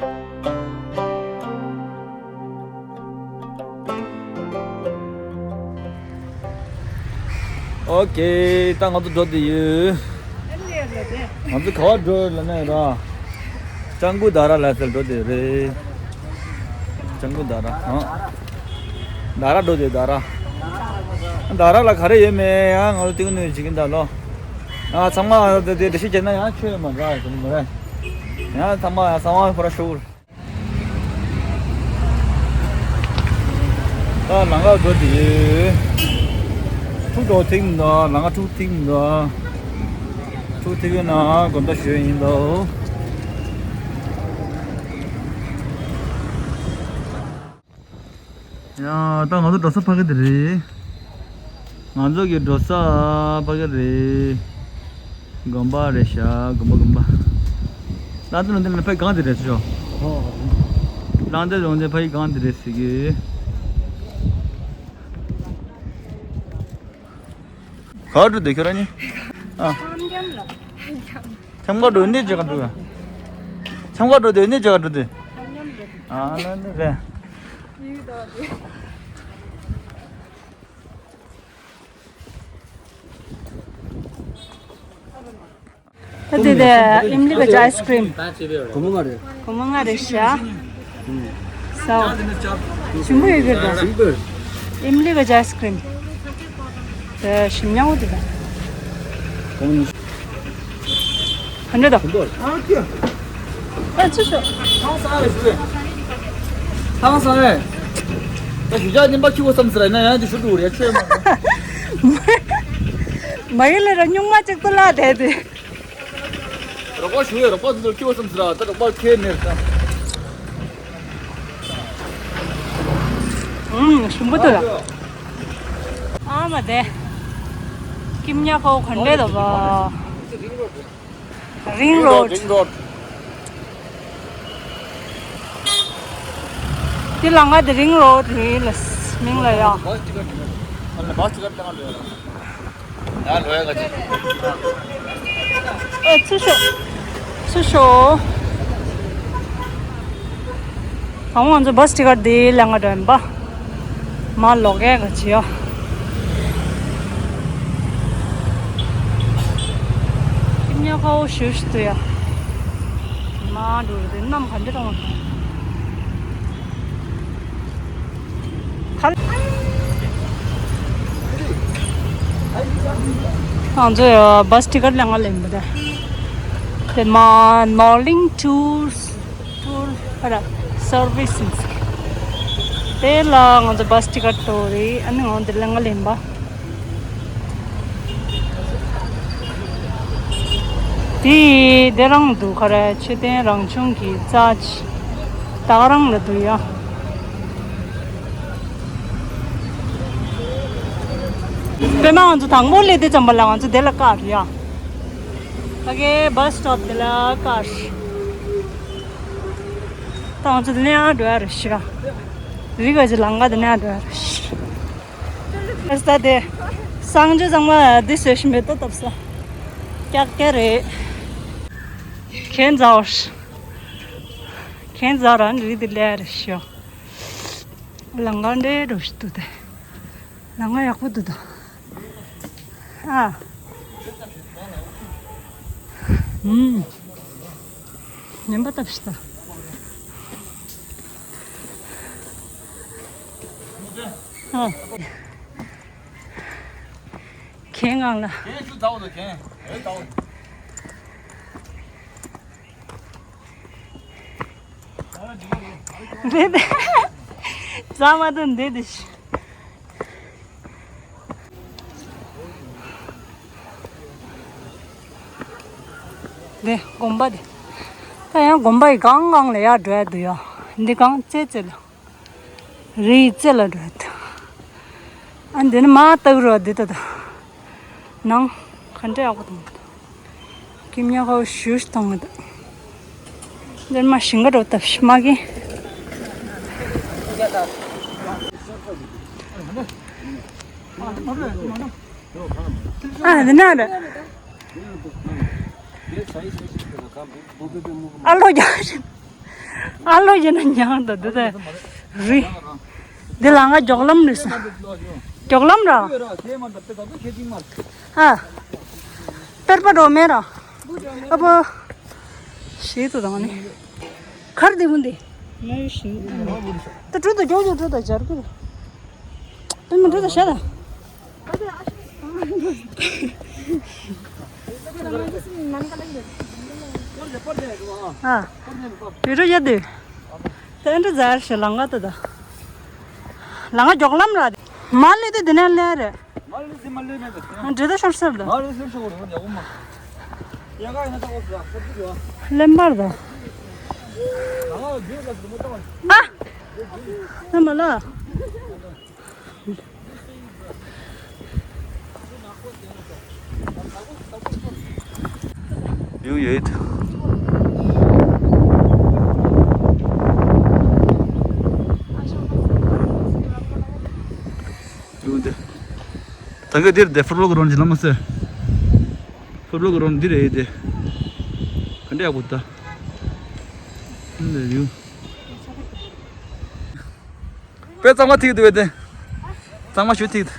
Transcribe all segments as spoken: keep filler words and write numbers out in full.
ཨོ་ཀེ། ད་ང་ཚོ་འགྲོ་བསྡད་ཡོད། ང་ཚོ་ག་བ་འགྲོ་ལབ་ན་ར། ཅང་གུ་དཱ་ར་ལ་ཟེར་འགྲོ་བསྡད་རེད། ཅང་གུ་དཱ་ར། ཨ། དཱ་ར་འགྲོ་བསྡད་དཱ་ར། དཱ་ར་ལ་ག་རེ་ཡོད་མེད་ཡང་ང་ཚོ་ཏིག་ནུས་བྱེད་ཀྱིན་ད་ལོ། ཨ། ཚང་མ་དེ་དེ་འདྲ་ཞིག་བྱས་ན་ཡང་ཆོས་མ་འདྲ་ཡོད་མ་རེད། ཡང་ཚང་མ་ཡང་གསང་བ་ཕོ་ར་ཤོར། ད་ལམ་ཁ་འགྲོ་དེ། ཕྲུག་འགྲོ་ཐིག་འདུག་ལམ་ཁ་ཕྲུག་ཐིག་འདུག་ཕྲུག་ཐིག་ཡོད་ན་དགོན་པ་ཞོལ་ཡིན་འདུག་ཡ། ད་ང་ཚོ་འགྲོ་ས་ཕ་གི་དེ་རེད། ང་ཚོ་གི་འགྲོ་ས་ཕ་གི་རེད། དགོན་པ་རེད་ཤག་དགོན་པ་དགོན་པ། ལ་དེ་ལ་དེ་ལ་ཕ་གང་དེ་རེད་ཤོ། ལ་དེ་ལ་དེ་ཕ་གི་གང་དེ་རེད་ཟེར་གི། ག་འགྲོ་དེ་ཁྱོད་རང་ནི། ཨ། ཁྱམས་ཁ་འགྲོ་ནི་ཅི་ག་འགྲོ། ཁྱམས་ཁ་འགྲོ་དེ་ནི་ཅི་ག་འགྲོ་དེ། ཨ་ལ་ནི་རེད། ཨ་དེ་དེ་ཨིམ་ལི་ག་ཅི་ཨའི་སི་ཀྲིམ། སྒོར་མོ་ལྔ་རེད། སྒོར་མོ་ལྔ་རེད་ཤག་ཨུམ། སའོ། ཞིམ་པོ་ཡོད་གི་རེད། ཞིམ་པོ། ཨིམ་ལི་ག་ཅི་ཨའི་སི་ཀྲིམ། དེ་ཞིམ་ཉམས་པོ་དེ་དང་། སྒོར་མོ་ག་འདྲ་དང་། ཨ་ཅི་ཤོ། ཧང་སང་རེད་ཞུ་རེད། ཧང་སང་རེད། ད་ཞུ་ཅག་ཉན་པ་ཁྱི་བོ་བསམ་ཟེར་ན་ཡང་དེ་ཞུ་འགྲོ་རེད་ཆོས་མ། མ་ཡིན་ལ་ར་སྨྱུག་མ་གཅིག་ཏུ་བརླག་བསྡད་དེ། རོགས་པ་ཞུ་ཡས་རོགས་པ་ཚོ་ཁྱི་བོ་བསམ་ཟེར་ད་རོགས་པ་ཁྱེར་ནས་ད། ཨུམ་ཞིམ་པོ་འདུག་ལ། ཨ་མ་དེ། ཀིམ་ཉ་ཁའོ་ག་འདྲས་འདུག་པ། རིང་རོ་ཌི། རིང་རོ་ཌི། དེ་ལ་ང་དེ་རིང་རོ་ཌི་རེད་ལ་མིང་ལ་ཡ། ཨ་ཚུ་ཤོ། ཚུ་ཤོ། ད་ང་ཚོ་བྷ་སི་ཊི་ཀེ་ཊི་དེ་ལེན་ག་འགྲོ་ཡིན་པ། མ་ལོག་གས་ག་ཅི་ཡོ། ཁྱིམ་ཉག་ཁ་བོ་ཞུ་ཞུ་ཏུ་ཡ། མ་འགྲོ་རེད་གནམ་ག་འདྲ་རང་། ཁ་ལ། ང་ཚོ་བྷ་སི་ཊི་ཀེ་ཊི་ལེན་ག་ལེན་པ་དེ། དེ་མ་ནོར་གླིང་ཊུར། ཊུར་ཨ་ར་སར་བི་སི་ཡིན་ཟེར། དེ་ལ་ང་ཚོ་བྷ་སི་ཊི་ཀེ་ཊི་ལྟོས་རེད། ཨ་ནི་ང་འདི་ལ་ང་ལེན་པ། དེ་དེ་རང་འདུག་ག་རེ་མཆོད་རྟེན་རང་བྱུང་གི་རྩ་ཆེ་ད་ག་རང་ལ་འདུག་ཡ། དཔེར་ན་ང་ཚོ་དང་པོ་སླེབས་དུས་ཙམ་པ་ལ་ང་ཚོ་དེ་ལ་བཀག་རེད་ཡ། ཕ་གིའི་བྷ་སི་སི་ཊོབ་དེ་ལ་བཀག་ད་ང་ཚོ་དེ་ནས་ཡར་འགྲོ་ཡ་རེད་ཤག་རི་ག་ཅི་ལང་ག་དེ་ནས་ཡར་འགྲོ་ཡ་རེད་ཤག་ཨེ་ས་དེ་གསང་སྤྱོད་ཚང་མ་འདི་བཟོས་ཤིང་མེ་ཏོག་བཏབ་ས། ཀྱག་ཀྱག་རེད། ཁྱེད་མཛའ་བོ། ཁྱེད་མཛའ་ར་རི་དེ་ལས་རེད་ཤག་ལང་ག་འདྲེ་འགྲོ་ཤི་ཏུ་དེ། ལང་ག་ཡག་པོ་འདུག་ད། ཨ། ཨུམ། ཉན་པ་བཏབ་ཤི་ད། ཨ། གན་གང་ལ། གན་ཞུ་ད་འོ་ད་གན། ཨེ་ད་འོ། རེད་དེ། ཟ་མ་ཐུབ་འདི་དེ་ཤི། དེ་དགོན་པ་དེ། ད་ཡང་དགོན་པ་ཡི་སྒང་སྒང་ལ་ཡར་འགྲོ་ཡ་འདུག་ཡ། འདི་སྒང་རྩེ་རྩེ་ལ། རིའི་རྩེ་ལ་འགྲོ་ཡ་འདུག་ཨ་འདི་ནི་མ་ལྟ་གི་རོ་འདི་ལྟ་ད། ནང་ག་འདྲ་ཡག་པོ་འདུག་ཀིམ་ཉ་ཁའོ་ཞུ་ཞུ་བཏང་གི་འདུག་འདིར་མ་ཞིང་ཁ་འགྲོ་ཐབས་ཤིག་མ་གི། ཨ་འདི་ན་རེད། ཨ་ལོ་རྒྱག་བཞིན། ཨ་ལོ་ཡིན་ན་ཉང་དང་འདི་དང་རི། འདི་ལ་ང་མགྱོགས་ལམ་རེད་ཟེར། མགྱོགས་ལམ་ར། ཨ། པེར་པ་འགྲོ་མེད་ར། ཨ་ཕོ། ཞེས་དུ་དང་ནི། གར་འདི་བུ་འདི། ང་ཡོད་ཤིང་། ད་གྲུ་དང་མགྱོགས་མགྱོགས་གྲུ་དང་སྦྱར་གི་རེད། དེ་མི་གྲུ་དང་བྱ་དང་། ཨ། བི་ཌིའོ་ཡ་དེ། དེ་འདྲ་ཛར་ཞེ་ལང་ག་ད་ད། ལང་ག་མགྱོགས་ལམ་ར། མ་ལི་དེ་དེ་ནས་ལེ་རེད། མ་ལི་དེ་མ་ལི་མེད་ད། འདྲེ་ད་ཤོར་སེར་ད། མ་ལི་ཤོར་ཤོར་ཡག་པོ་མ། ཡ་ག་ཡིན་ན་ད་འོ་ཟ་ཤོར་གི་ཡོད། ལེན་པར་ད། ལང་ག་བརྗོད་ལ་ཟེར་མོ་ད་མ། ཨ། ན་མ་ལ། ཡོད་ཡོད། ཡོད་དེ། ད་ག་འདིར་དེ་ཕུར་ལོག་རོན་ཇི་ལ་མ་ཟེར། ཕུར་ལོག་རོན་འདི་རེད་དེ། ག་འདྲ་ཡག་པོ་ད། འདི་ཡོད། དཔེ་གཙང་མ་ཐིག་འདུག་པས་དེ། གཙང་མ་ཞུ་ཐིག་འདུག་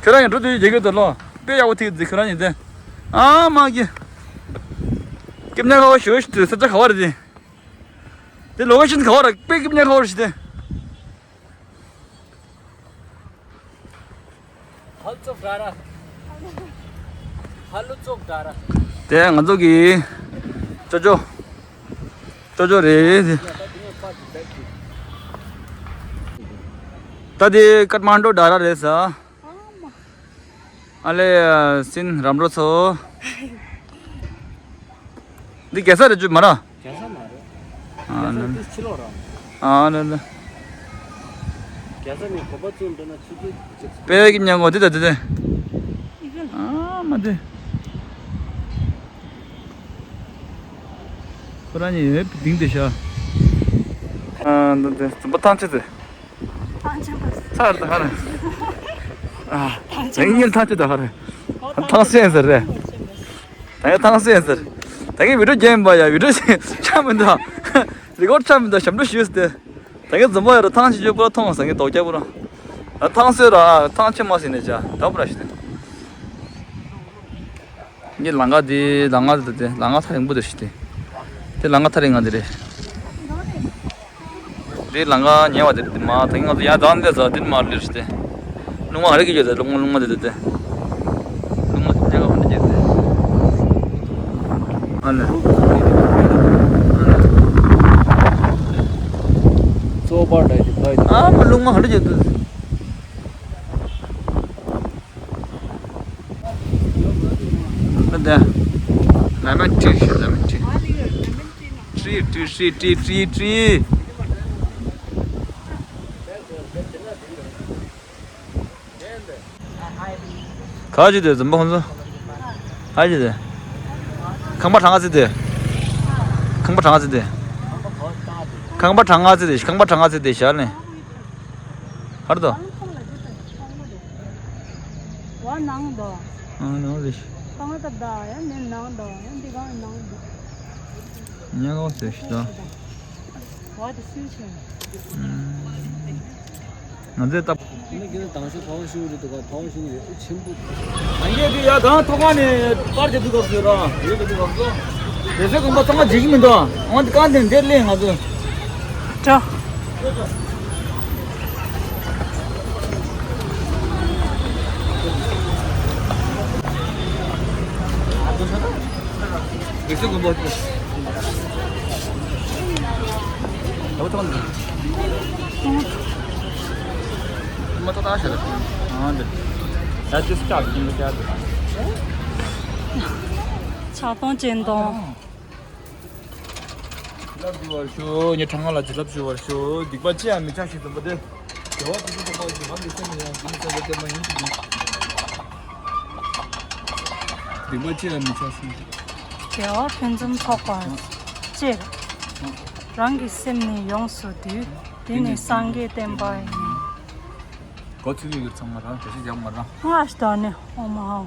ཁྱོད་རང་ཡང་འགྲོ་དུས་རྒྱལ་ཁྱོད་དུ་ལོ། དཔེ་ཡག་པོ་ཐིག་འདུག་ཁྱོད་རང་ཡིན་དེ། ཨ་མ་གི། སྐྱིབ་ཉག་ཁ་བ་ཞུ་ཞུ་དུས་ས་ཆ་ག་བ་རེད་དེ། དེ་ལོ་ཀེ་ཤན་ག་བ་རེད། དཔེ་སྐྱིབ་ཉག་ཁ་བ་རེད་དེ། ཧལ་ཙོག་ཌ་ར། ཧལ་ཙོག་ཌ་ར། དེ་ང་ཚོ་གི་ཅོ་ཅོ། ཅོ་ཅོ་རེད། ད་དེ་ཀཏ་མན་ཌུ་ཌ་ར་རེད་ས། ཨ་ལེ་སིན་རམ་རོ་ཚོ། འདི་རྒྱལ་ས་རེད་ཅུ་མ་ར། རྒྱལ་ས་མ་རེད། ཨ་ལེ་ལེ། རྒྱལ་ས་འདི་ཕྱི་ལོགས་ར། ཨ་ལེ་ལེ། རྒྱལ་ས་ནས་གོམ་པ་བཙུགས་འགྲོ་ན་ཆུ་ཚོད་གཅིག་ཙམ། དཔེ་ཀྱི་ཉམས་མྱོང་འདི་དང་འདི་དེ། ཨ་མ་དེ། ཁོ་རང་ཉིད་ཡོད་པའི་གཏིང་དེ་ཤ། ཨ་འདི་འདི་འཛུམ་པ་ཐང་ཆད་དེ། ཐང་ཆད་པ། ཚར་དང་ཧ་རེ། ཨ། ཐང་ཆད་པ། ངའི་ཐང་ཆད་དང་ཧ་རེ། ཐང་སེ་ཟེར་རེད། ད་ག་ཐང་སེ་ཟེར། ད་གིན་བི་ཌིའོ་རྒྱབ་ཡིན་པ་ཡ། བི་ཌིའོ་ཆགས་མི་འདུག་རི་ཀོཌ་ཆགས་མི་འདུག་ཞབས་བྲོ་ཞུས་ཏེ། ད་གིན་འཛུམ་པ་ཡོད་ར། ཐང་ཆད་ཅོ་པོ་ལ་མཐོང་ཟེར་གི་དོག་རྒྱག་པོ་ར། ད་ཐང་སེ་ར་ཐང་ཆད་མ་ཟེར་ནས་བྱ་ད་པོ་ར་ཞིག་སྟེ། ངའི་ལང་ཀ་དེ་ལང་ཀ་དེ་དེ་ལང་ཀ་ཐག་རིང་པོ་དེ་ཞིག་སྟེ། དེ་ལང་ཀ་ཐག་རིང་ང་དེ་རེད། འདི་ལང་ཀ་ཉེ་བ་དེ་རེད། དེ་མ་ད་གིན་ང་ཚོ་ཡར་ལྡང་དེ་ཚོ་དེ་མ་ལུས་ཏེ། རླུང་མ་ཧ་རི་གི་ཡོད་དེ། རླུང་མ་རླུང་མ་དེ་དེ་དེ། རླུང་མ་དེ་ལྕགས་ཁ་འདྲ་བྱས་ཏེ། ཨ་ལེ། གཙོ་བོ་པར་འདྲ་ཞིག་ཕ་ཡི། ཨ་མ་རླུང་མ་ཧ་རི་བྱས་ཏེ། ལེ་མོན་ཊི་ཞིག་ལེ་མོན་ཊི། ཊི་ཊི་ཊི་ཊི་ཊི་ཊི། ག་ཅི་དེ་འཛུམ་པ་ཁོང་ཚོ། ག་ཅི་དེ། ཁང་པ་གྲངས་ཀ་ཙི་དེ། ཁང་པ་གྲངས་ཀ་ཙི་དེ། ཁང་པ་གྲངས་ཀ་ཙི་དེ། ཁང་པ་གྲངས་ཀ་ཙི་དེ་ཞལ་ནས། ཧར་དོ། བ་ནང་དོ། ཨ་ནང་ལས། གང་ལྟར་ད་ཡང་ནི་ནང་དོ་ཡང་འདི་གང་ནང་དོ། ཉག་ག་ཟེར་ཤི་ད། བ་དེ་སུས་ཆེ། ང་ཚོའི་སྟབས། ནི་གི་དང་ཤོ་ཕ་བ་ཤུ་རི་དུ་ག་ཕ་བ་ཤུ་རི་ཆེན་པོ། ང་གིས་དེ་ཡ་གང་ཐོག་ཁ་ནས་པར་བྱེད་དུས་སྐབས་སུ་ར་ཡོད་དུས་སྐབས་སུ། དེ་ཚོའི་དགོན་པ་ཚང་མ་འཇིག་གི་མི་འདུག་ཨང་དེ་གང་དེ་འདིར་སླེབས་ང་ཚོ། འགྲོ། དེ་ཚོའི་དགོན་པ། ཕྱག་སྟོང་སྤྱན་སྟོང་། བྱིན་རླབས་ཞུ་བར་ཞུ། ངའི་གྲངས་ལ་བྱིན་རླབས་ཞུ་བར་ཞུ། སྡིག་པ་ཅི་ཡང་མི་བྱ་ཞིག་འཛོམས་པ་དེ། དགེ་བ་ཀུན་སྤྱོད་ཚོགས་པ་ཞིག་རང་གི་སེམས་ནས་ཡང་དགེ་བའི་བསམ་པ་བརྟན་པ་ཡིན་ཞིག་ཡིན། སྡིག་པ་ཅི་ཡང་མི་བྱ་ཞིག་དགེ་བ་ཕུན་སུམ་ཚོགས་པར་སྤྱད། རང་གི་སེམས་ནི་ཡོངས་སུ་འདུལ། དེ་ནི་སངས་རྒྱས་བསྟན་པ་ཡིན། གོ་ཚིག་ཡོད་ཚང་མ་རང་བྱ་ཞིག་ཡག་མ་རང་། སྔར་ལྟར་ནི་ཨོ་མ་ཧོ།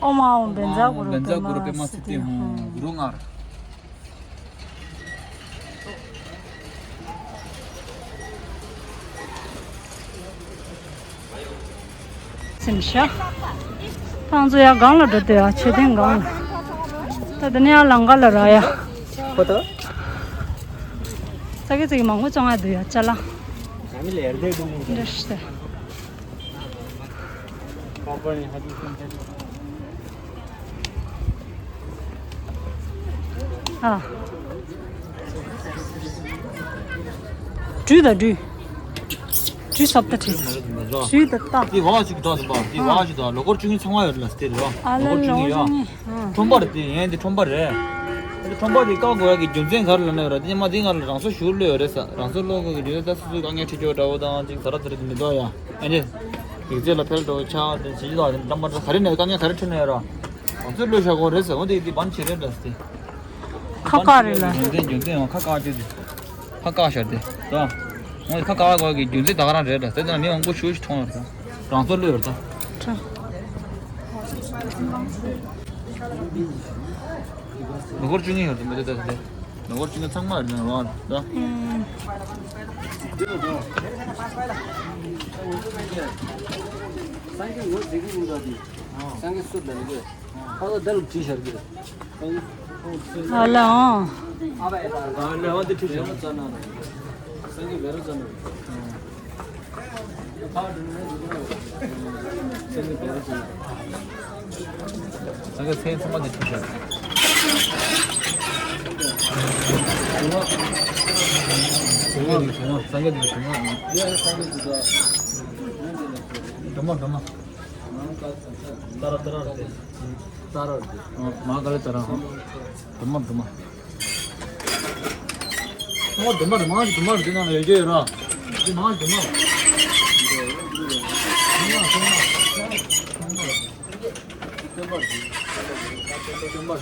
ཨོཾ་ཨཱཿཧཱུྃ་བཛྲ་གུ་རུ་བཛྲ་གུ་རུ་པདྨ་སིདྡྷི་ཧཱུྃ། གུ་རུ་ལྔ། སེམས་ཤ། ཕང་ཚོ་ཡ་གང་ལ་འགྲོ་དེ་ཡ་མཆོད་རྟེན་གང་ལ། ད་དེ་ནས་ཡ་ལང་ཀ་ལ་ར་ཡ། ཁོ་ཐོ། ཙག་གི་ཙིག་གི་མང་པོ་བཙོང་ཡ་འདུག་ཡ་ཅ་ལག་ང་མི་ལེར་དེ་འདུག་མི་འདུག་འདྲ་ཤི་ཏེ། ཨ། སྦྲུལ་དང་སྦྲུལ། སྦྲུལ་སོབ་ད་བྲིས། སྦྲུལ་དང་རྟ། དེ་བ་ཞིག་འདྲ་ཟིན་པ། དེ་བ་ཞིག་འདྲ། ལོ་འཁོར་བཅུ་གཉིས་ཚང་མ་ཡོད་ལ་སྟེར་རོ། ཨ་ལ་ལོ་འཁོར་བཅུ་གཉིས་ཡ། ཁྲོམ་པར་དེ་ཡན་དེ་ཁྲོམ་པར་རེད། དེ་ཁྲོམ་པར་དེ་བཀག་དགོས་ཡ་གི་རྒྱུ་མཚན་ག་རེ་ལབ་ན་ཡོད་ར། དེ་ཉི་མ་དེ་ང་ལ་རང་སྲོག་ཞུ་ལོས་ཡོད་རེད་ས། རང་སྲོག་བློས་དགོས་ཀྱི་རྒྱུ་མཚན་ད་སོ་སོའི་དཀའ་ངལ་འཕྲད་ཆོག་འདྲ་བོ་དང་ཅིག་ཟ་ར་ཟ་ར་དེ་མི་འདུག་ཡ། ཨ་ནི། ཡིག་ཚད་ལ་འཕེལ་འགྲོ་ཆགས་དེ་བྱེད་ཀྱི་དང་རྣམ་པ་ག་རེ་ནས་དཀའ་ངལ་ག་རེ་འཕྲད་ན་ཡོད་ར། ང་ཚོས་བློས་བཞག་དགོས་རེད་ཟེར་འོ་དེ་དེ་བན་ཆེ་རེད་འདྲ་སྟེ། ཁ་བཀག་རེད་ལ། རྒྱུ་མཚན་རྒྱུ་མཚན་ཡང་ཁ་བཀག་བཅུག་དེ། ཁ་བཀག་བཞག་དེ། ད། ངོ་ཁ་བཀག་དགོས་ཀྱི་རྒྱུ་མཚན་ད་ག་རང་རེད་འདྲ་སྟེ་ད་ནང་མི་མང་པོ་ཞུ་ཞུ་མཐོང་ཡོད་ར། རང་ཚོ་བློས་ཡོད་ར་ད། ལོ་འཁོར་བཅུ་གཉིས་ཡོད་ར་མི་རེད་ད་སྟེ། ལོ་འཁོར་བཅུ་གཉིས་ཚང་མ་ཡོད་ར་རང་ད། སངས་རྒྱས་ངོ་ཟེར་གི་ཡིན་ད་དེ། སངས་རྒྱས་སུ་ལ་ནི་གི། ཨ་ལ་འདི་ལ་བྲིས་ཤར་གི། ཨ་ལ་ཨང་། ཨ་ལ་ཨང་འདི་བྲིས་ཤར། སངས་རྒྱས་བེ་རོ་ཙ་ན། སངས་རྒྱས་བེ་རོ་ཙ་ན། སངས་རྒྱས་བེ་རོ་ཙ་ན། སངས་རྒྱས་མཚན་ཚང་མ་འདི་བྲིས་ཤར། སངས་རྒྱས་འདི་བྲིས་ཤར། སངས་རྒྱས་འདི་བྲིས་ཤར། སྡོམ་པ་སྡོམ་པ། ཏཱ་ར་ཏཱ་ར་རེད། ཏཱ་ར་རེད། ཨ། མ་ཧཱ་ཀཱ་ལི་ཏཱ་ར། ཨ། དུ་མ་དུ་མ། ཨོ་དུ་མ་རེད། མ་ཞིག་དུ་མ་རེད། དེ་ནང་ལ་ཡོད་ཀྱི་ཡོད་ར། དེ་མ་ཞིག་དུ་མ་རེད། དུ་མ་དུ་མ།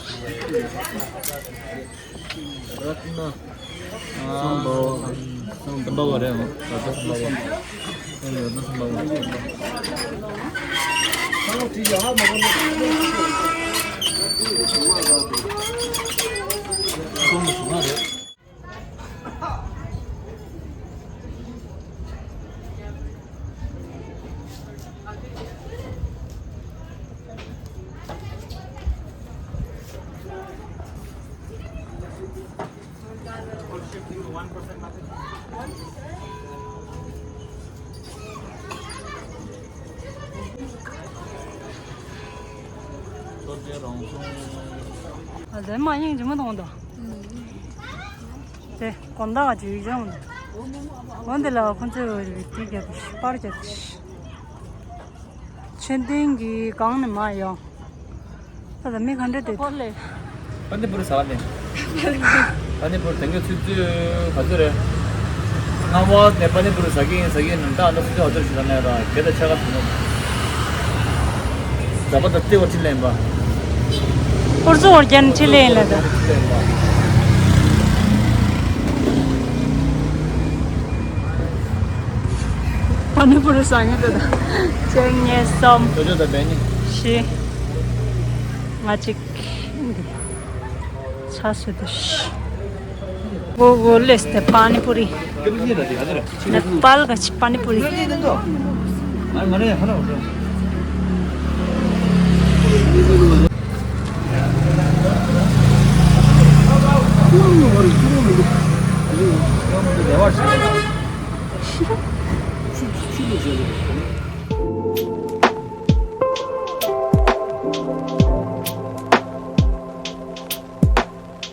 རཏྣ། སམ་བྷ་ཝ། སམ་བྷ་ཝ་རེད། ཨོ་ད་ལྟ་སམ་བྷ་ཝ། ཨོ་ཡོད་ན་སམ་བྷ་ཝ། སོང་བ་སོང་བ་རེད། ཨ་ལས་མ་ཡིན་ཇི་མ་གཏོང་དོ། དེ་དགོང་དག་ག་ཅིག་ཡོང་དོ། འོན་ཏེ་ལ་ཁོ་ཚོས་འོ་རེ་དེ་རྒྱབ་དེ་པར་རྒྱབ་དེ། མཆོད་རྟེན་གྱི་སྒང་ནས་མར་ཡོང་། ད་ལྟ་མི་ག་འདྲ་འདུག་ཁོ་ལས། པ་ནི་པུ་རི་ཟ་ནས། པ་ནི་པུ་རི་དེང་གི་ཚུད་ཚུད་ག་ཚོད་རེད། སྔ་མོ་ནས་པ་ནི་པུ་རི་ཟ་གི་ཡིན་ཟ་གི་ཡིན་ནམ་ད་ལོ་ཚུད་ཚུད་ག་ཚོད་ཞིག་ལ་ནས་ར་གེ་ད་ཆ་ག་ཚོད་ནོ། ཟ་པ་ད་ལྟེ་བ་ཁྲི་ལེན་པ། ཧོར་ཚོ་ཧོར་རྒྱན་ཁྲི་ལེན་ལ་ད། པ་ནི་པུ་རི་ཟ་ངེས་དེ་དང་། ཅེ་ཉེ་སོམ། ཅོ་ཅོ་དང་བེ་ནི། ཤི། ང་ཅིག་ཆ་སུ་དུ་ཤི། वो वो लेते पानी पूरी। नेपाल का पानी पूरी।